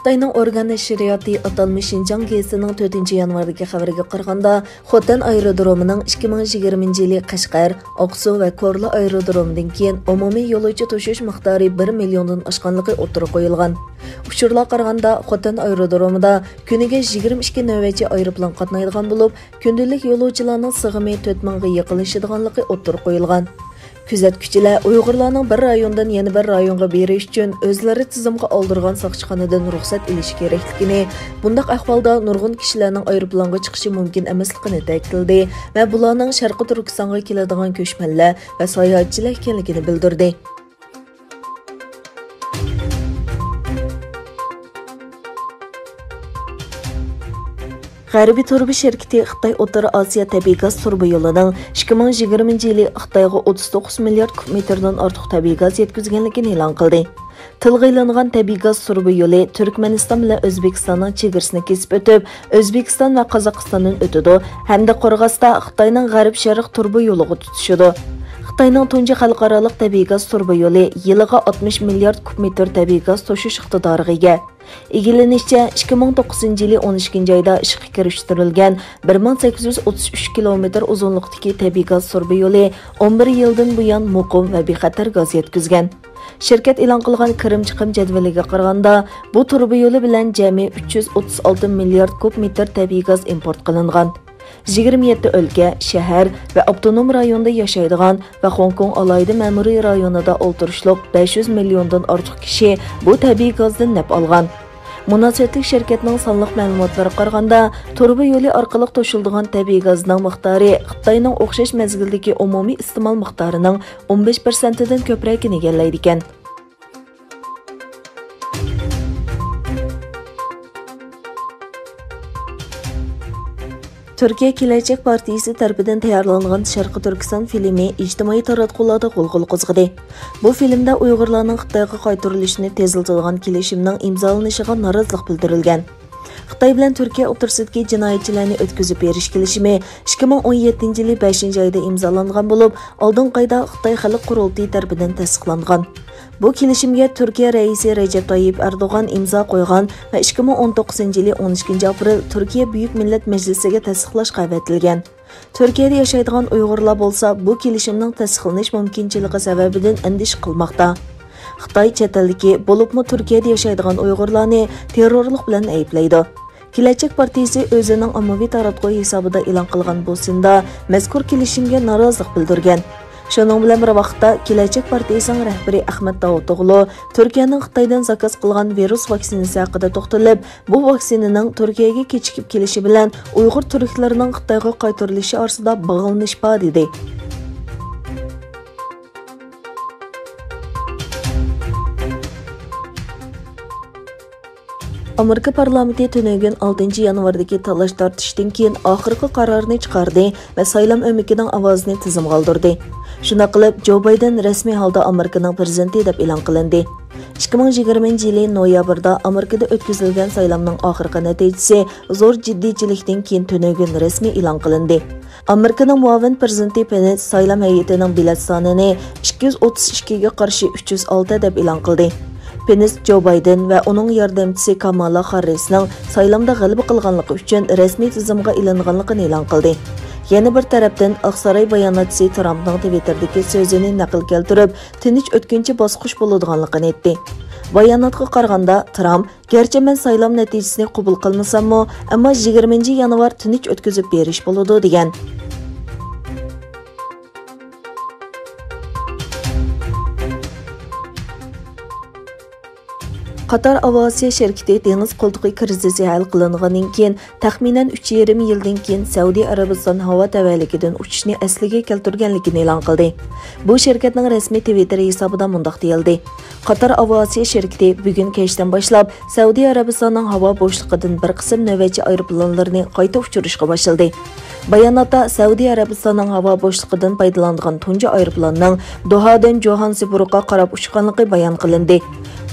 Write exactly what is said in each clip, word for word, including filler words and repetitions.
خىتاينىڭ ئورگان نەشرىياتى ئاتالمىش شىنجاڭ گېزىتىنىڭ تۆتىنچى يانۋاردىكى خەۋىرىگە قارىغاندا، خوتەن ئايرودرومىنىڭ ئىككى مىڭ يىگىرمىنچى يىلى قەشقەر، ئاقسۇ ۋە كورلا ئايرودرومىدىن كېيىن ئومۇمىي يولۇچى توشۇش مىقدارى بىر مىليوندىن ئاشقانلىقى ئوتتۇرىغا قويۇلغان. ئۇچۇرلارغا قارىغاندا، خوتەن ئايرودرومىدا كۈنىگە يىگىرمە ئىككى نۆۋەتچى ئايروپىلان قاتنايدىغان بولۇپ، كۈندىلىك يولۇچىلارنىڭ سىغىمى تۆت مىڭغا يېقىنلىشىدىغانلىقى ئوتتۇرىغا قويۇلغان. كۆزەتكۈچىلەر ئۇيغۇرلارنىڭ بىر رايوندىن يەنە بىر رايونغا بېرىش ئۈچۈن ئۆزلىرى تىزىمغا ئالدۇرغان ساقچىخانىدىن رۇخسەت ئېلىشى كېرەكلىكىنى، بۇنداق ئەھۋالدا نۇرغۇن كىشىلەرنىڭ ئايروپىلانغا چىقىشى مۇمكىن ئەمەسلىكىنى تەكىتلىدى ۋە بۇلارنىڭ شەرقىي تۈركىستانغا كېلىدىغان كۆچمەنلەر ۋە ساياھەتچىلەر ئىكەنلىكىنى بىلدۈردى. غەربىي تۇرۇبا شىركىتى خىتاي ئوتتۇرا ئاسىيا تەبىئىي گاز تۇرۇبا يولىنىڭ ئىككى مىڭ يىگىرمىنچى يىلى خىتايغا ئوتتۇز توققۇز مىليارد كۇب مېتىردىن ئارتۇق تەبىئىي گاز يەتكۈزگەنلىكىنى ئېلان قىلدى. تىلغا ئېلىنغان تەبىئىي گاز تۇرۇبا يولى تۈركمەنىستان بىلەن ئۆزبېكىستاننىڭ چېگرىسىنى كېسىپ ئۆتۈپ، ئۆزبېكىستان ۋە قازاقىستاندىن ئۆتىدۇ ھەمدە قورغاستا خىتاينىڭ غەرب شەرق تۇرۇبا يولىغا تۇتىشىدۇ. خىتاينىڭ تۇنجى خەلقئارالىق تەبىئىي گاز تۇرۇبا يولى يىلىغا ئاتمىش مىليارد كۇب مېتىر تەبىئىي گاز توشۇش ئىقتىدارىغا ئىگە. ئىگىلىنىشىچە، ئىككى مىڭ توققۇزىنچى يىلى ئون ئىككىنچى ئايدا ئىشقا كىرىشتۈرۈلگەن بىر مىڭ سەككىز يۈز ئوتتۇز ئۈچ كىلومېتىر ئۇزۇنلۇقتىكى تەبىئىي گاز تۇرۇبا يولى ئون بىر يىلدىن بۇيان مۇقىم ۋە بىخەتەر گاز يەتكۈزگەن. شىركەت ئېلان قىلغان كىرىم چىقىم جەدۋىلىگە قارىغاندا، بۇ تۇرۇبا يولى بىلەن جەمئىي ئۈچ يۈز ئوتتۇز ئالتە مىليارد كۇب مېتىر تەبىئىي گاز ئىمپورت قىلىنغان. يىگىرمە يەتتە ئۆلكە، شەھەر ۋە ئاپتونوم رايوندا ياشايدىغان ۋە خوڭكوڭ ئالاھىدە مەمۇرىي رايونىدا ئولتۇرۇشلۇق بەش يۈز مىليوندىن ئارتۇق كىشى بۇ تەبىئىي گازدىن نەپ ئالغان. مۇناسىۋەتلىك شىركەتنىڭ سانلىق مەلۇماتلىرىغا قارىغاندا، تۇرۇبا يولى ئارقىلىق توشۇلىدىغان تەبىئىي گازنىڭ مىقدارى خىتاينىڭ ئوخشاش مەزگىلدىكى ئومۇمىي ئىستېمال مىقدارىنىڭ ئون بەش پىرسەنتىدىن كۆپرەكىنى ئىگىلەيدىكەن. تۈركىيە كېلەچەك پارتىيىسى تەرىپىدىن تەييارلانغان شەرقىي تۈركىستان فىلىمى ئىجتىمائىي تاراتقۇلاردا غۇلغۇلا قوزغىدى. بۇ فىلىمدە ئۇيغۇرلارنىڭ خىتايغا قايتۇرۇلۇشىنى تېزلىتىدىغان كېلىشىمنىڭ ئىمزالىنىشىغا نارازىلىق بىلدۈرۈلگەن. خىتاي بىلەن تۈركىيە ئوتتۇرىسىدىكى جىنايەتچىلەرنى ئۆتكۈزۈپ بېرىش كېلىشىمى ئىككى مىڭ ئون يەتتىنچى يىلى بەشىنچى ئايدا ئىمزالانغان بولۇپ، ئالدىنقى ئايدا خىتاي خەلق قۇرۇلتىيى تەرىپىدىن تەستىقلانغان. بۇ كېلىشىمگە تۈركىيە رەئىسى رەجەپ تايىپ ئەردوغان ئىمزا قويغان ۋە ئىككى مىڭ ئون توققۇزىنچى يىلى ئون ئىككىنچى ئاپرېل تۈركىيە بۈيۈك مىللەت مەجلىسىگە تەستىقلاشقا ئەۋەتىلگەن. تۈركىيەدە ياشايدىغان ئۇيغۇرلار بولسا بۇ كېلىشىمنىڭ تەستىقلىنىش مۇمكىنچىلىكى سەۋەبىدىن ئەندىشە قىلماقتا. خىتاي چەت ئەلدىكى، بولۇپمۇ تۈركىيەدە ياشايدىغان ئۇيغۇرلارنى تېررورلۇق بىلەن ئەيىبلەيدۇ. كېلەچەك پارتىيىسى ئۆزىنىڭ ئاممىۋى تاراتقۇ ھېسابىدا ئېلان قىلغان بوستىنىدا مەزكۇر كېلىشىمگە نارازىلىق بىلدۈرگەن. شۇنىڭ بىلەن بىر ۋاقىتتا، كېلەچەك پارتىيىسىنىڭ رەھبىرى ئەخمەت داۋۇتئوغلۇ تۈركىيەنىڭ خىتايدىن زاكاز قىلغان ۋىرۇس ۋاكسىنىسى ھەققىدە توختىلىپ، بۇ ۋاكسىنىنىڭ تۈركىيەگە كېچىكىپ كېلىشى بىلەن ئۇيغۇر تۈركلىرىنىڭ خىتايغا قايتۇرۇلۇشى ئارىسىدا باغلىنىش بار، دېدى. ئامېرىكا پارلامېنتى تۈنۈگۈن ئالتىنچى يانۋاردىكى تالاش-تارتىشتىن كېيىن ئاخىرقى قارارنى چىقاردى ۋە سايلام ئۆمىكىنىڭ ئاۋازىنى تىزىمغا ئالدۇردى. شۇنداق قىلىپ، جو بايدېن رەسمىي ھالدا ئامېرىكىنىڭ پىرېزىدېنتى دەپ ئېلان قىلىندى. ئىككى مىڭ يىگىرمىنچى يىلى نويابىردا ئامېرىكىدا ئۆتكۈزۈلگەن سايلامنىڭ ئاخىرقى نەتىجىسى زور جىددىيچىلىكتىن كېيىن تۈنۈگۈن رەسمىي ئېلان قىلىندى. ئامېرىكىنىڭ مۇئاۋىن پىرېزىدېنتى پېنس سايلام ھەيئىتىنىڭ بېلەت سانىنى ئىككى يۈز ئوتتۇز ئىككىگە قارشى ئۈچ يۈز ئالتە دەپ ئېلان قىلدى. پېنس جو بايدېن ۋە ئۇنىڭ ياردەمچىسى كامالا خاررىسنىڭ سايلامدا غەلىبە قىلغانلىقى ئۈچۈن رەسمىي تىزىمغا ئېلىنغانلىقىنى ئېلان قىلدى. يەنە بىر تەرەپتىن، ئاقساراي باياناتچىسى ترامپنىڭ تىۋىتتېردىكى سۆزىنى نەقىل كەلتۈرۈپ، تىنچ ئۆتكۈنچى باسقۇچ بولىدىغانلىقىنى ئېيتتى. باياناتقا قارىغاندا، ترامپ، گەرچە مەن سايلام نەتىجىسىنى قوبۇل قىلمىساممۇ، ئەمما يىگىرمىنچى يانۋار تىنچ ئۆتكۈزۈپ بېرىش بولىدۇ، دېگەن. قاتار ئاۋىئاتسىيە شىركىتى دېڭىز قولتۇقى كىرىزىسى ھەل قىلىنغاندىن كېيىن، تەخمىنەن ئۈچ يېرىم يىلدىن كېيىن سەئۇدى ئەرەبىستان ھاۋا تەۋەلىكىدىن ئۇچۇشنى ئەسلىگە كەلتۈرگەنلىكىنى ئېلان قىلدى. بۇ شىركەتنىڭ رەسمىي تىۋىتتېر ھېسابىدا مۇنداق دېيىلدى: قاتار ئاۋىئاتسىيە شىركىتى بۈگۈن كەچتىن باشلاپ سەئۇدى ئەرەبىستاننىڭ ھاۋا بوشلۇقىدىن بىر قىسىم نۆۋەتچى ئايروپىلانلىرىنى قايتا ئۇچۇرۇشقا باشلىدى. باياناتتا سەئۇدى ئەرەبىستاننىڭ ھاۋا بوشلۇقىدىن پايدىلانىدىغان تۇنجى ئايروپىلاننىڭ دوھادىن جوھانسبۇرگقا قاراپ ئۇچقانلىقى بايان قىلىندى.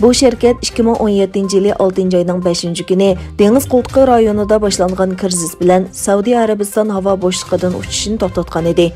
بۇ شىركەت ئىككى مىڭ ئون يەتتىنچى يىلى ئالتىنچى ئاينىڭ بەشىنچى كۈنى دېڭىز قولتۇقى رايونىدا باشلانغان كىرىزىس بىلەن سەئۇدى ئەرەبىستان ھاۋا بوشلۇقىدىن ئۇچۇشىنى توختاتقان ئىدى.